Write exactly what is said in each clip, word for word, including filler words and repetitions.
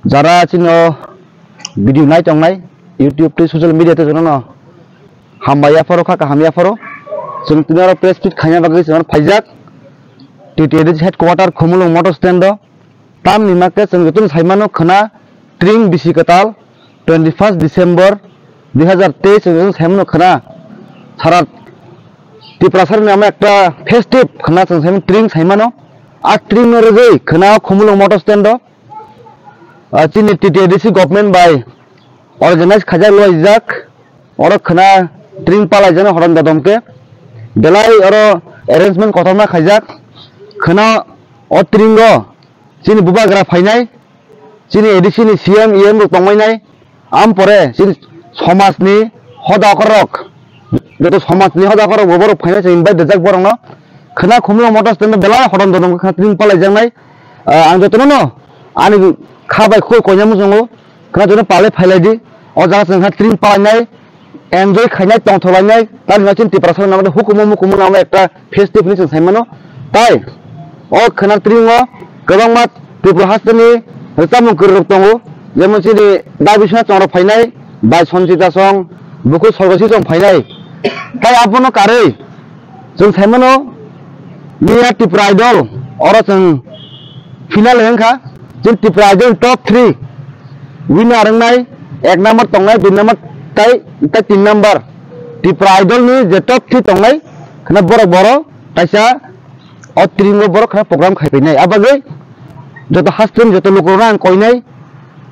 Jara chini o video nai tongnai, YouTube tei social media tei jotono hambai yapharo kha, kaham yapharo. Chwng tini oro press meet khaina bagwi chwng oro phaijak. T T A D C headquarter Khumulwng motor stand o. Tamni makhe chwng jotono saimano khwna tring bisi kwtal twenty first December dui hazar teis chwng jotono saimano khwna sara Tiprasarni ama ekta festive khwna chwng saimano tring saimano. A tring no rwgwi khwna Khumulwng motor stand o, ah, chini T T A D C government bai organize khaijak, luaijak, oro khwna tring palaijaknai horom dodom khe belai oro arrangement kotorma khaijak. Khwna o tring o chini bubagra phainai, chini A D C ni C M, E M rok tongmainai, am pore chini somajni hoda okorok, joto somajni hoda okorok bo borok phainai, chwng invite rijak borokno. Khwna Khumulwng motor stand o belai horom dodom khe khwna tring palaijaknai. Ah, ang jotono no ani kha bai khoi koina muchungo, khwna jotono palai phailai di. O jaga chwng kha tring palainai, enjoy khainai, tongthok lainai, tamni chini Tiprasa nang hukumu mukumu nang ekta festive hinwi chwng saimano. Tai o khwna tring o kwbangma Tripura hasteni rwchapmung kwrwirok tongo, jemon chini Da Biswanath Chong rok phainai, bai Sanchita Chong, bukhuk Sorgosi Chong phainai. Tai abono karwi chwng saimano Miya Tripura Idol, oro chwng final wngkha, chini Tripura Idol top three winner wngnai, ek number tongnai, dui number tai, tai tin number. Tripura Idol ni je top three tongnai, khwna borok boro kaisa o tring o borok khwna program khai painai. Abagwi joto hasteni joto lukurokno ang koinai,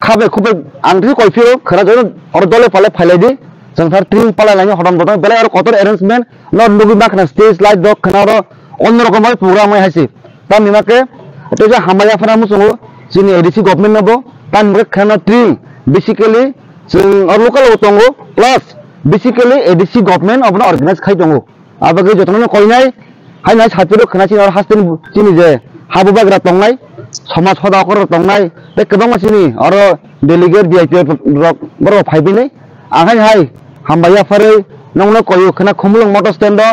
khabai khubai ang twi koi phio, khwna joto oro dole pale phailai di, chwng thar tring palai lainai horom dodom, belai oro kotor arrangement no nugwi ma khwna stage light rok khwna oro onno rokom bai program bai haisi. Tamni ma khe tei je hambai yaphana muchungo chini A D C government no bo, tamni ma khe khwna tring basically chwng oro local o tongo, plus basically A D C government obono organize khai tongo. Abagwi jotono koinai, hai nai sapiro khwna chini oro hasteni chini je habu bagra tongnai, somaj hoda okor tongnai, tei kwbangma chini oro delegate V I P rok borok phai bini. Ang hai hai hambai yapharwi nongno koyo khwna Khumulwng motor stand o,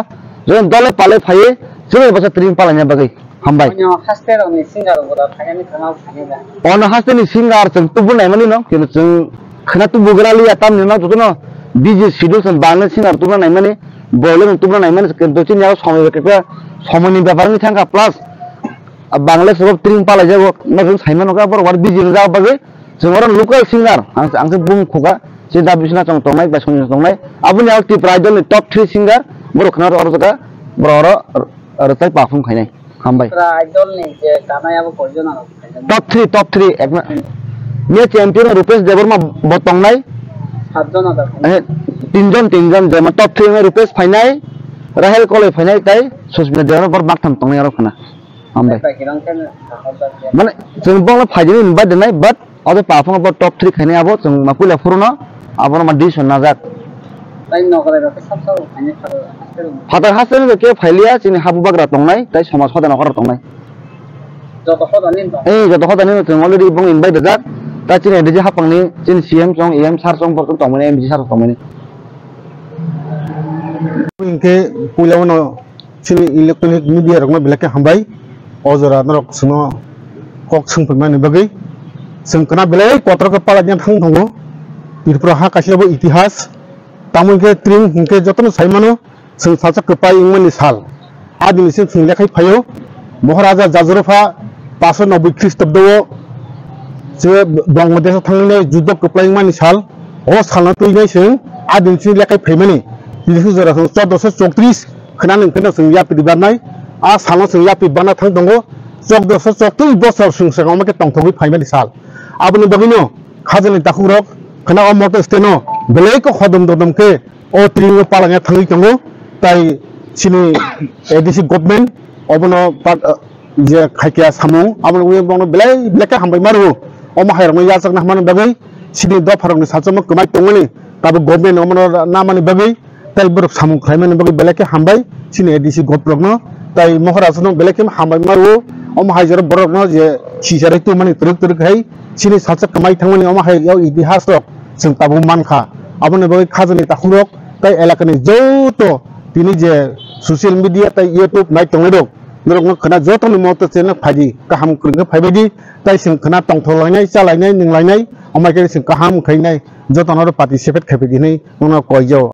jotono dole pale phaiwi chwngno bwsa tring palaina bagwi. Hambai. Onyo haste rokni singer rok bo da phainani thangma phainai da. Ono hasteni singer chwng tubu naimani no, kintu chwng khwna tubu gra liya tamni no jotono busy schedule chwng bangla singer tubuna naimani, boile chwng tubuna naimani, kintu chini aro somoi bai khe somoini bepar wngwi thangkha, plus bangla swrwk tring palaijago, no chwng saimano khe borok bar busy wngjak bagwi. Chwng oro local singer, ang, ang se bung khuga, se da bisna chong tongnai, bai songni tongnai. Aboni aro Tripura Idol ni top three singer, borok khna oro jaga, borok oro r-, rwchai perform khainai. Hambai. Tripura Idol ni je kanai abo koijon aro khainai? Top three, top three, ekma, me champion Rupesh Debbarma bo tongnai. Satjon aro khainai? Eh, tinjon, tinjon, jema top three me Rupesh phainai, Rahel Koloi phainai, tai Susmita Debbarma bor baktham tongnai aro khna. Hambai. Bai, bai, hirang khe no sahorjak ya. Mane, chwng bongno phaidi ni bai denai, but abo paphang bo top three khainai abo, chwng ma puila phuru no, abono ma decision najak. Tai nokrai rok khe sab sabo khainai pharo haste rok. Phatar haste ni khe phailiya, chini habu bagra tongnai, tai somaj hoda nokra tongnai. Joto hoda ni tong. Eh, joto hoda ni chwng already bong invite rijak, tai chini D J hapang ni, chini C M chong, E M sir chong, borok tongmani, M D C sir tongmani. Hinkhe puila uno chini electronic media rokno belai khe hambai. O jora norok chwngno kok swngphaimani bagwi. Chwng khna belai kotor khe palai thang tongo. Tripura ha kaisa bo itihas. Tamo hinkhe tring hinkhe jotono sai mano chwng salsa kwpai wngmani sal. A dini se chwng lekhai phaio. Moharaja Jajorofa paso noboi Khristobdo o je Bangladesh o thangwi juddo kwplai wngmani sal. O salno twi nai chwng a dini se lekhai phaimani. Tini se jora chwng chordoso chowtris khwnani hwnkhe no chwng yapri barnai, a salno chwng yapri barna thang tongo, chokdosho choktwi bosor chwng swkang ma khe tongthogwi phaimani sal. Aboni bagwino khajani takhukrok khwna o motor stand-o belai khe hodom dodom khe o tring-o palangya thangwi tongo, tai chini A D C government obono pa-, je khaikya samung, aboni ui bono belai belai khe hambai mano. Omo hairokno yachakna hamani bagwi chini dopharokni sachamo kwmai tongmani, tabuk government omono namani bagwi tei borok samung khlaimani bagwi belai khe hambai chini A D C government-no tei Mohorajano belai khe hambai mano. Omo hai jora borokno je khichari tongmani twrwk twrwk hai chini salsa kwmai thangmani omo hai o itihasrok chwng tabuk mankha. Aboni bagwi khajani takhukrok tei elakani joto tini je social media tei YouTube nai tongnairok Norok no khwna joto no moto channel phaidi kaham kwrwng khe phaibaidi, tai chwng khwna tongthok lainai, cha lainai, nwng lainai, amai khe chwng kaham khainai, joto no participate khaibaidi hinwi nono koijao.